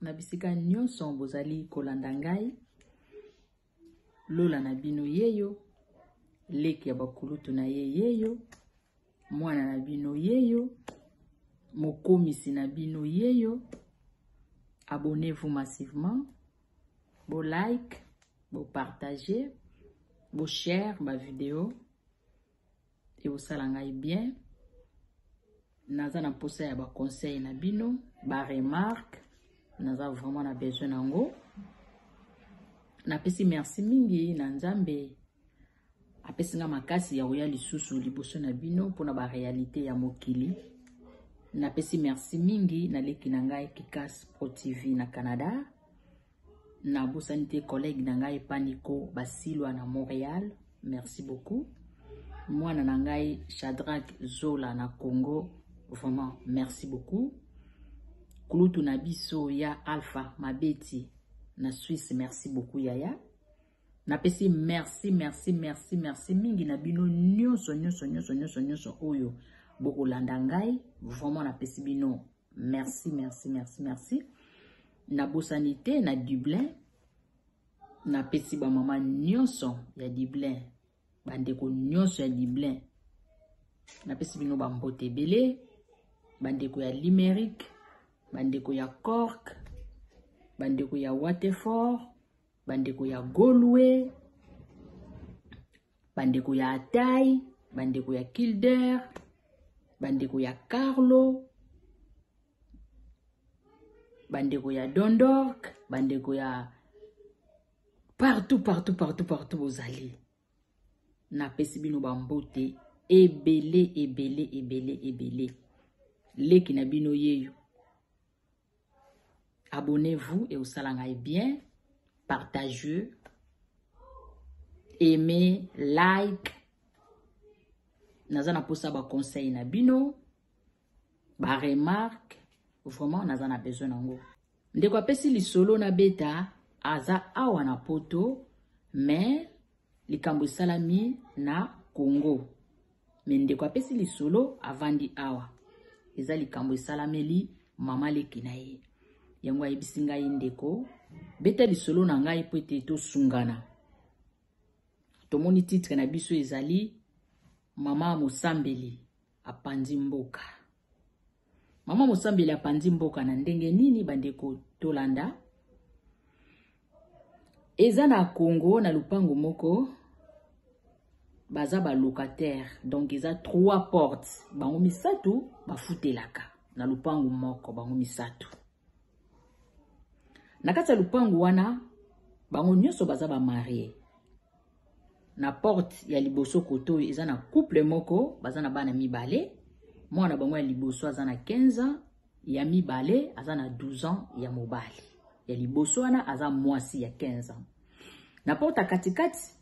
Na bisika nyonso bozali kolanda ngai, lola na bino yeyo, leki ya bakulutu na ye yeyo, mwana na bino yeyo, mokomisi na bino yeyo. Abonnez-vous massivement, bo like, bo partager, bo share ba video ekosala ngai bien. Naza na mposa ya ba conseil na bino, ba remarque, naza vraiment na besoin nango. Napesi merci mingi na Nzambe apesi nga makasi ya koya lisusu liboso na bino mpona ba réalité ya mokili. Napesi merci mingi na leki na ngai Kikas Pro TV na Canada. Nabosani te collègue na ngai Paniko Basilwa na Montréal. Merci beaucoup. Mwana na ngai Shadrach Zola na Congo. Vraiment, merci beaucoup. Kulutu na biso ya Alpha Mabeti na Suisse, merci beaucoup yaya. Napesi merci, merci, merci, merci mingi na bino nyonso, nyonso, nyonso, nyonso, nyonso oyo bokolanda ngai. Vraiment napesi bino merci, merci, merci, merci. Nabosani te na Dublin, napesi ba mama nyonso ya Dublin, bandeko nyonso ya Dublin, napesi bino ba mbote ebele, bandeko ya Limerick, bandeko ya Cork, bandeko ya Waterford, bandeko ya Galway, bandeko ya Atay, bandeko ya Kildare, bandeko ya Carlo, bandeko ya Dundalk, bandeko ya partout, partout, partout, partout bozali. Napesi bino bambote ebele, ebele, ebele, ebele. Leki na bino yeyo. Abonnez-vous et osala ngai bien, partagez, aimez, like. Naza na posa ba conseil na bino, ba remarque, vraiment naza na besoin nango. Ndeko apesi lisolo na beta aza awa na poto, mais likambo esalami na Congo. Me ndeko apesi lisolo avandi awa, eza likambo esalameli mama leki na ye. Yango ayebisi ngai ndeko beta lisolo na ngai po ete tosungana. Tomoni titre na biso ezali mama mosambeli apanzi mboka. Mama mosambeli apanzi mboka na ndenge nini bandeko tolanda? Eza na Congo na lupango moko baza ba locataire, donc eza 3 portes, bango misato bafutelaka na lupango moko, bango misato. Na kati ya lupango wana bango nyonso baza ba marié. Na porte ya liboso koto oyo eza na couple moko baza na bana mibale, mwana bango ya liboso aza na 15 ans, ya mibale aza na 12 ans ya mobali. Ya liboso wana aza mwasi ya 15 ans. Na porte ya katikati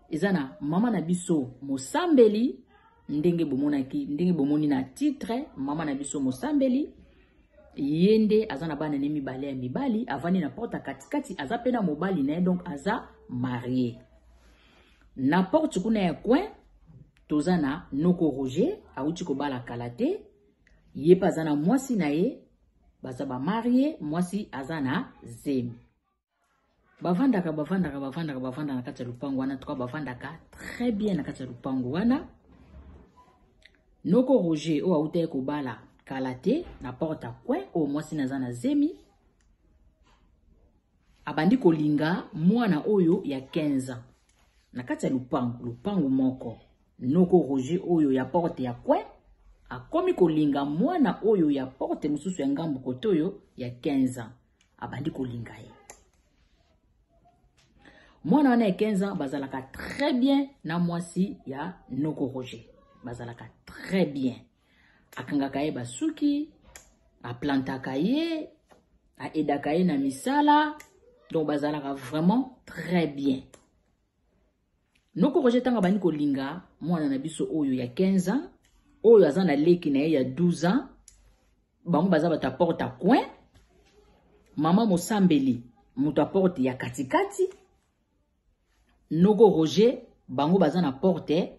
eza na mama na biso mosambeli, ndenge bomonaki, ndenge bomoni na titre, mama na biso mosambeli ye nde aza na bana ne mibale ya mibali, avandi na porte ya katikati, aza pe na mobali na ye, donc aza marié. Na porte kuna ya coin toza na noko Roger, awuti kobala kala te, ye pe aza na mwasi na ye, baza ba marié, mwasi aza na zemi. Bavandaka, bavandaka, bavandaka, bavandaka na kati ya lupango wana, en tout cas bavandaka très bien na kati ya lupango wana. Noko Roger oyo awutaki kobala kala te na porte ya coin oyo mwasi naza na zemi, abandi kolinga mwana oyo ya 15 ans na kati ya lupango, lupango moko. Noko Roger oyo ya porte ya coin akomi kolinga mwana oyo ya porte mosusu ya ngambo kote oyo ya 15 ans, abandi kolinga ye. Mwana wana ya 15 ans bazalaka très bien na mwasi ya noko Roger, bazalaka très bien. Akangaka ye basuki, aplantaka ye, aedaka ye na misala, donc bazalaka vraiment très bien. Noko Roger tanga bani kolinga mwana na biso oyo ya 15 ans, oyo aza na leki na ye ya 12 ans, bango baza bato ya porte à coin, mama mosambeli moto ya porte ya katikati, noko Roger bango baza na porte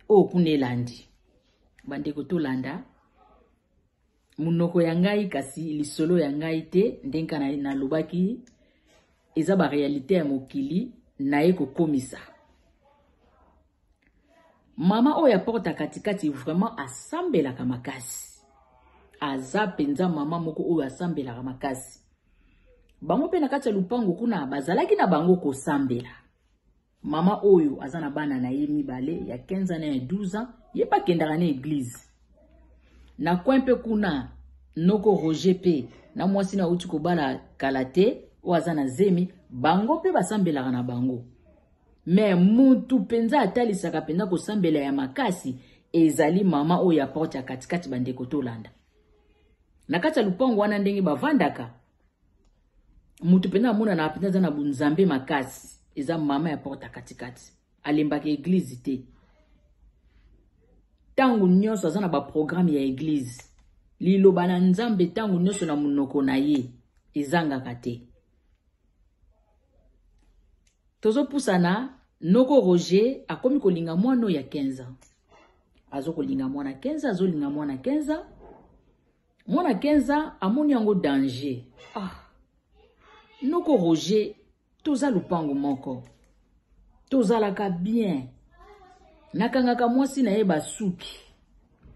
oyo kuna elandi. Bandeko tolanda. Monoko ya ngai kasi lisolo ya ngai te, ndenge nalobaki eza ba réalité ya mokili naye kokomisa. Mama oyo aporta katikati vraiment asambelaka makasi, aza mpenza mama moko oyo asambelaka makasi. Bango mpe na kati ya lupango kuna bazalaki na bango kosambela. Mama oyo aza na bana na ye mibale ya 15 ans na ya 12 ans, ye mpe akendaka na eglise. Na coin mpe kuna noko Roger mpe na mwasi na auti kobala kala te oyo aza na zemi, bango mpe basambelaka na bango. Me mutu mpenza atalisaka mpenza kosambela ya makasi ezali mama oyo ya porte ya katikati. Bandeko, tolanda na kati ya lupango wana ndenge bavandaka, mutu mpenza amonanaka mpenza aza na bunzambe makasi eza mama ya porte ya katikati. Alembaka eglize te, ntango nyonso aza na baprograme ya eglize, liloba na Nzambe ntango nyonso na monoko na ye ezangaka te. Tozopusana, noko Roger akomi kolinga mwana oyo ya 15 ans, azokolinga mwana 15, azolinga mwana 15 ans. Mwana 15 ans amoni yango danger. Ah, noko Roger, toza lupango moko, tozalaka bien, nakangaka mwasi na ye basuki,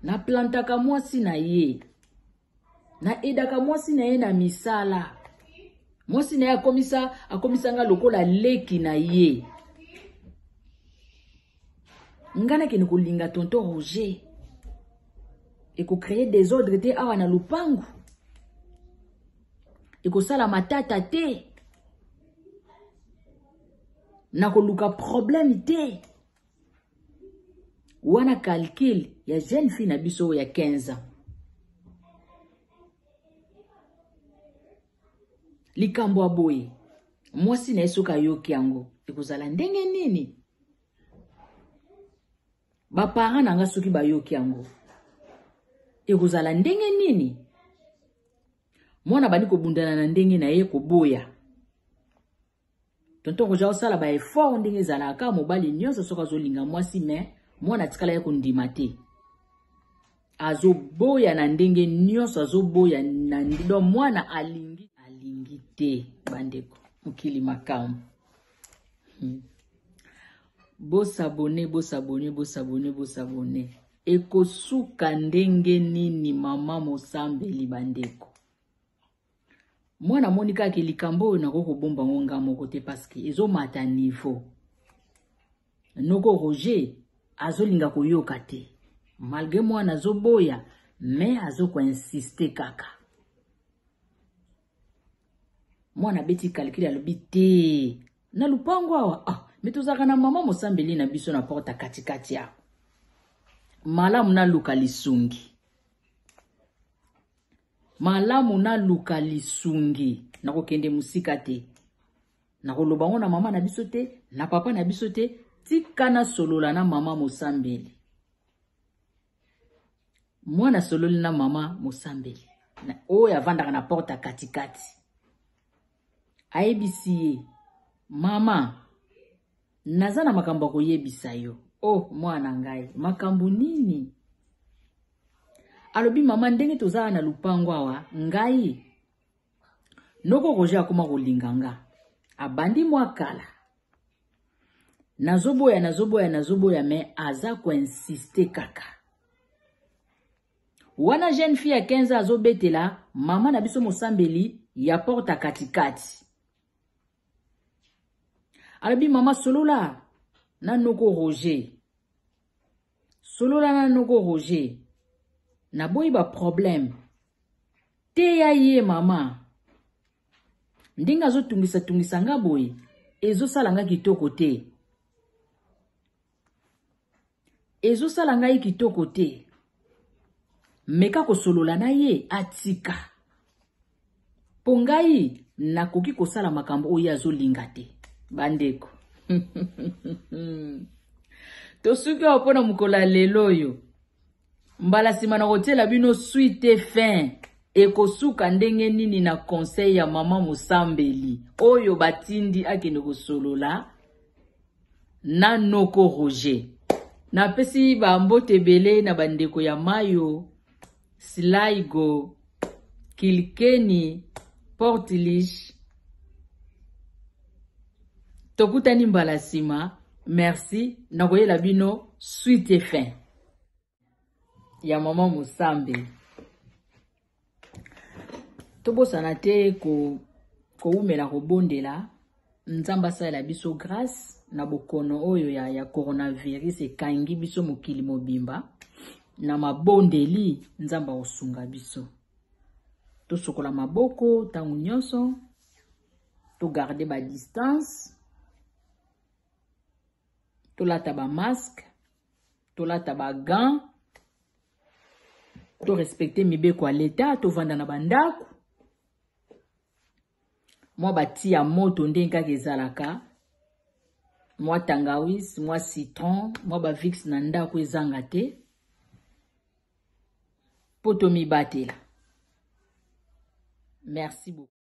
naplantaka mwasi na ye, naedaka mwasi na ye na misala, mwasi na ye akomisa nga lokola leki na ye. Nga nakende kolinga tonton Roger, ekocreye desordre te awa na lupangu, ekosala matata te, nakoluka problème te. Wana calcul ya jeune fille na biso ya 15 ans. Likambo ya boye, mwasi na ye soki ayoki yango ekozala ndenge nini? Baparent na nga soki bayoki yango ekozala ndenge nini? Mwana bandi kobundana na ndenge na ye koboya. Tonton Roger osala ba effort ndenge ezalaka mobali nyonso soki azolinga mwasi, me mwana atikala ye kondima te, azoboya na ndenge nyonso, azoboya na donc mwana alingi te. Bandeko, mokili makambo. Bosabone, bosabone, bosabone, bosabone. Ekosuka ndenge nini mama mosambeli? Bandeko, mwana amoni kaka likambo oyo nakoki kobomba ngo nga moko te, parce ezomata niveau. Noko Roger azolinga koyoka te, malgré mwana azoboya, me azokoinsiste kaka. Mwana abeti calcul, alobi te, na lupango awa, ah, me tozalaka na mama mosambeli na biso na porte katikati awa, malamu naluka lisungi, malamu naluka lisungi, nakokende mosika te, nakoloba ngo na mama na biso te, na papa na biso te, tika nasolola na mama mosambeli. Mwana asololi na mama mosambeli oyo avandaka na porte ya katikati, ayebisi ye: mama, naza na makambo ya koyebisa yo. Oh mwana ngai, makambo nini? Alobi: mama, ndenge tozala na lupango awa, ngai noko Roger akoma kolinga nga, abandi mwa kala, nazoboya, nazoboya, nazoboya, me aza koinsiste kaka. Wana jeune fille ya 15 ans azobetela mama na biso mosambeli ya porte katikati, alobi: mama, solola na noko Roger, solola na noko Roger, naboyi baproblème, teya ye mama, ndenge azotungisa-tungisa nga boye ezosala nga kitoko te, ezosala ngai kitoko te, meka kosolola na ye atika, mpo ngai nakoki kosala makambo oyo azolinga te. Bandeko, tosuki awa mpona mokolo ya lelo oyo. Mbala nsima na kotiela bino suite fin, ekosuka ndenge nini na conseil ya mama mosambeli oyo batindi akende kosolola na noko Roger. Napesi bambote ebele na bandeko ya Mayo. Sligo, Kilkenny, Portlaoise. Tokutani mbala nsima. Merci, nakoyela bino suite et fin ya mama Musambe. Tobosana te kowumela kobondela Nzambe asalela biso grâce na bokono oyo ya coronavirus ekangi biso mokili mobimba. Na mabondeli Nzambe akosunga biso. Tosokola maboko ntango nyonso, togarde ba distance, tolata ba masque, tolata ba gants, torespecte mibeko ya leta, tovanda na bandako. Mwa bati ya moto ndenge kaka ezalaka, mwa tangawis, mwa citron, mwa ba Vicks na ndako ezanga te po tomibatela. Merci beaucoup.